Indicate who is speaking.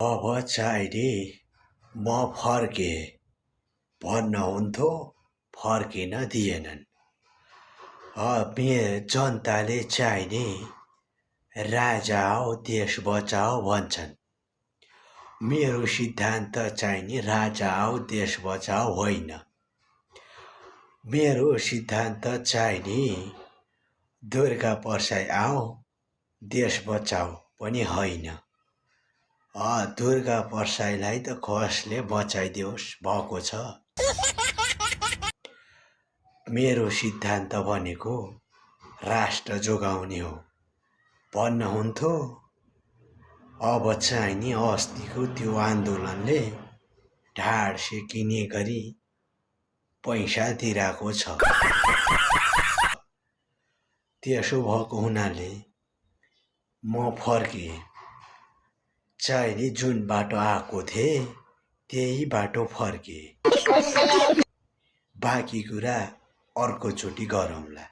Speaker 1: अब चाहिने म फर्के भन्नुहुन्थ्यो, फर्किन दिएनन्। जनताले चाहिने राजा आओ देश बचाओ भन्छन्। मेरो सिद्धान्त चाहिने राजा आओ देश बचाओ होइन। मेरो सिद्धान्त चाहिने दुर्गा परसाई आओ देश बचाओ पनि होइन। दुर्गा परसाईलाई त कसले बचाइदियोस् भएको छ। मेरो सिद्धान्त भनेको राष्ट्र जोगाउने हो भन्नुहुन्थ्यो। अब चाहिने अस्तिको त्यो आन्दोलनले ढाड सेकिने गरी पैसा तिराएको छ। त्यसो भएको हुनाले म फर्केँ। चाहिने जुन बाटो आएको थिएँ त्यही बाटो फर्केँ। बाँकी कुरा अर्कोचोटि गरौँला।